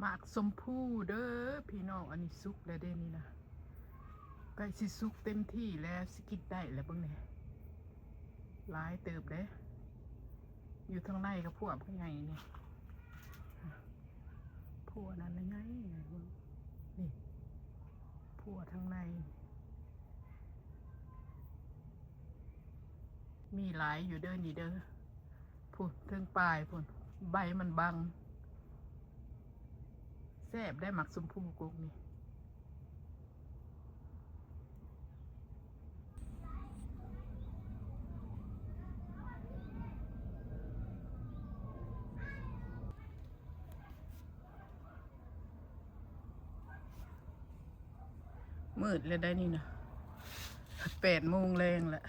ໝາກຊົມພູເດີພີ່ນ້ອງ ອັນນີ້ສຸກແລ້ວເດ້ນີ້ນະ ໃກ້ຊິສຸກເຕັມທີ່ແລ້ວ ຊິກິນໄດ້ແລ້ວເບິ່ງແດ່ ຫຼາຍເຕີບເດ້ ຢູ່ທາງໃນກໍພວກໃຫຍ່ນີ້ ພວກນັ້ນໃຫຍ່ ນີ້ ພວກທາງໃນ ມີຫຼາຍຢູ່ເດີນີ້ເດີ ພຸ້ນເທິງປາຍພຸ້ນ ໃບມັນບັງ ແຊບໄດ໋ໝາກຊົມພູກົກນີ້. ມືດແລ້ວໄດ໋ນີ້ນະ ແປດໂມງແລງແລ້ວ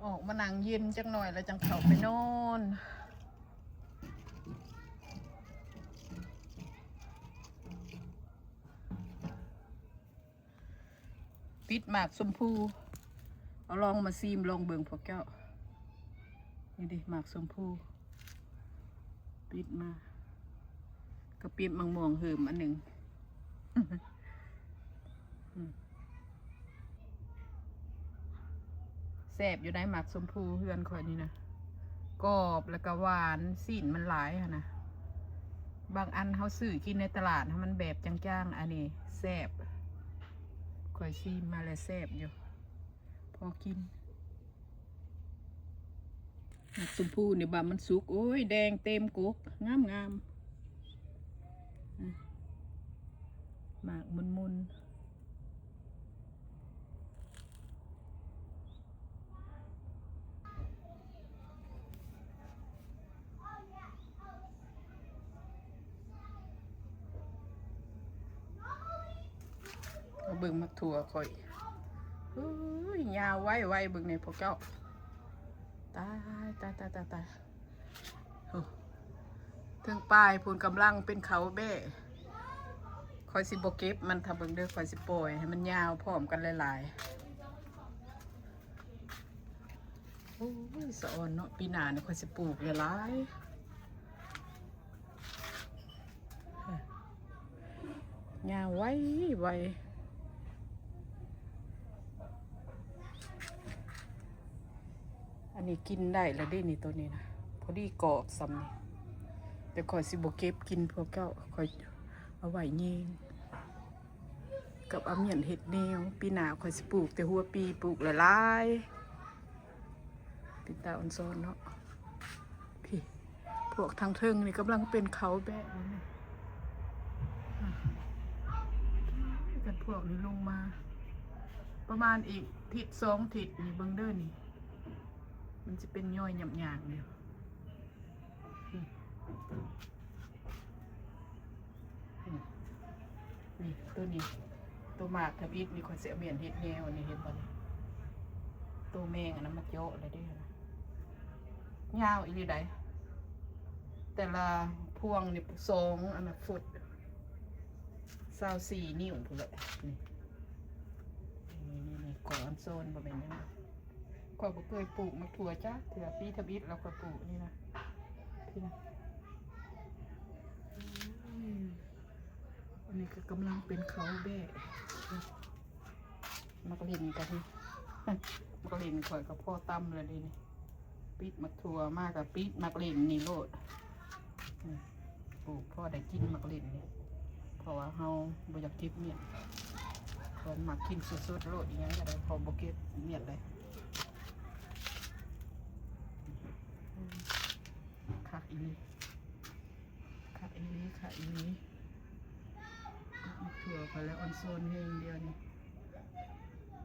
ອອກມານັ່ງເຢັນຈັກໜ່ອຍແລ້ວຈັ່ງເຂົ້າໄປນອນ. ປິດໝາກຊົມພູ ເອົາລອງມາຊີມລອງເບິ່ງພວກເຈົ້າ ນີ້ເດ້ໝາກຊົມພູ ປິດມາ ກໍປິດໝາກມ່ວງເຫີມອັນໜຶ່ງ ອືມ ແຊບຢູ່ໃດ໋ໝາກຊົມພູເຮືອນຂ້ອຍນີ້ນະ ກອບແລ້ວກໍຫວານ ຊີ້ນມັນຫຼາຍຫັ້ນນະ ບາງອັນເຮົາຊື້ກິນໃນຕະຫຼາດ ມັນແບບຈາງໆ ອັນນີ້ແຊບ ຂ້ອຍຊີມມາແລ້ວແຊບຢູ່ ພໍກິນ. ໝາກຊົມພູນີ້ບາດມັນສຸກ ໂອ້ຍ ແດງເຕັມກົກ ງາມໆ ອະ ໝາກມົນໆ. ມາເບິ່ງໝາກຖົ່ວຂ້ອຍ ເຮີ້ຍ ຍາວໄວໆ ເບິ່ງແດ່ພວກເຈົ້າ ຕາຍ ຕາຍ ຕາຍ ຕາຍ ຕາຍ ໂອ້ ເທິງປາຍພຸ້ນກຳລັງເປັນເຂົາແບ້ ຂ້ອຍຊິບໍ່ເກັບມັນ ຖ້າເບິ່ງເດີ ຂ້ອຍຊິປ່ອຍໃຫ້ມັນຍາວພ້ອມກັນຫຼາຍໆ. ໂອ້ຍ ສະອອນເນາະ ປີໜ້ານີ້ຂ້ອຍຊິປູກຫຼາຍໆ ຍາວໄວໆ ອັນນີ້ກິນໄດ້ແລ້ວເດ້ນີ້ ໂຕນີ້ນະ ພໍດີກອບສ່ຳນີ້ ແຕ່ຂ້ອຍຊິບໍ່ເກັບກິນພວກເຈົ້າ ຂ້ອຍເອົາໄວ້ແຍງ ກັບອາມ້ຽນເຮັດແນວ ປີໜ້າຂ້ອຍຊິປູກແຕ່ຫົວປີ ປູກຫຼາຍໆ ເປັນຕາອອນຊອນເນາະ ພີ້ ພວກທາງເທິງນີ້ກຳລັງເປັນເຂົາແບ້ຢູ່ນີ້ ກັນພວກນີ້ລົງມາ ປະມານອີກທິດສອງທິດນີ້ ເບິ່ງເດີນີ້ ມັນຊິເປັນຍ້ອຍຫຍັບຫຍາງຢູ່. ອືມ ອືມ ນີ້ ໂຕນີ້ ໂຕໝາກທຳອິດນີ້ ຂ້ອຍຊິເອົາມ້ຽນເຮັດແນວນີ້ ເຫັນບໍ່ນີ້ ໂຕແມງອັນນັ້ນມາເຈາະແລ້ວເດ້ ຍາວອີ່ຫຼີໃດ໋ ແຕ່ລະພວງນີ້ສອງອັນນະຟຸດ ຊາວສີ່ນິ້ວພຸ້ນແຫຼະ ນີ້ ນີ້ ນີ້ ນີ້ ກອນໂຊນ ບໍ່ແມ່ນຫຍັງ ຂ້ອຍບໍ່ເຄີຍປູກໝາກຖົ່ວຈັກເທື່ອ ປີທຳອິດແລ້ວຂ້ອຍປູກນີ້ນະ ນີ້ນະ ອືມ ອັນນີ້ກໍກຳລັງເປັນເຂົາແບ້ ໝາກເລັ່ນກໍມີ ໝາກເລັ່ນຂ້ອຍກໍພໍຕຳແລ້ວເດນີ້ ປິດໝາກຖົ່ວມາກໍປິດໝາກເລັ່ນນີ້ໂລດ ອືມ ປູກພໍໄດ້ກິນໝາກເລັ່ນນີ້ ເພາະວ່າເຮົາບໍ່ຢາກເກັບມ້ຽນ ເພິ່ນມັກກິນສົດໆໂລດ ອີ່ຫຍັງກໍໄດ້ ເພາະບໍ່ເກັບມ້ຽນເລີຍ ອືມ ຄັກອີ່ຫຼີ ຄັກອີ່ຫຼີ ຄັກອີ່ຫຼີ ໝາກຖົ່ວຂ້ອຍແລ້ວອອນຊອນແຮງດຽວນີ້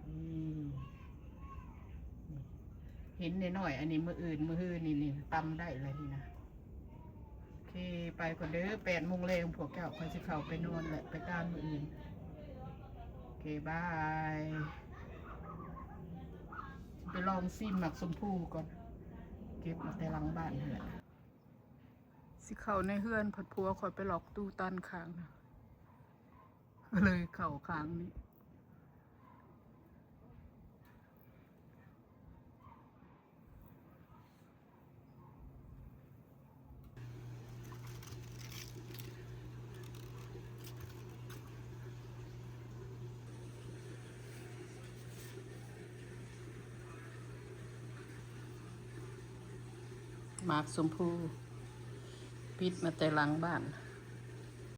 ນີ້ ນີ້ ເຫັນນ້ອຍໆ ອັນນີ້ມື້ອື່ນ ມື້ຮືນີ້ ນີ້ຕຳໄດ້ແລ້ວນີ້ນະ. ໂອເຄ ໄປກ່ອນເດີ ແປດໂມງແລງພວກເຈົ້າ ຂ້ອຍຊິເຂົ້າໄປນອນແຫຼະ ໄປການມື້ອື່ນ ໂອເຄ ບາຍ ຊິໄປລອງຊີມໝາກຊົມພູກ່ອນ ເກັບມາແຕ່ຫຼັງບ້ານຫັ້ນແຫຼະ ຊິເຂົ້າໃນເຮືອນ ພັດຜົວຂ້ອຍໄປລັອກຕູ້ຕັນຂ້າງນະ ກໍເລີຍເຂົ້າຂ້າງນີ້. ໝາກຊົມພູ ປິດມາແຕ່ຫຼັງບ້ານ.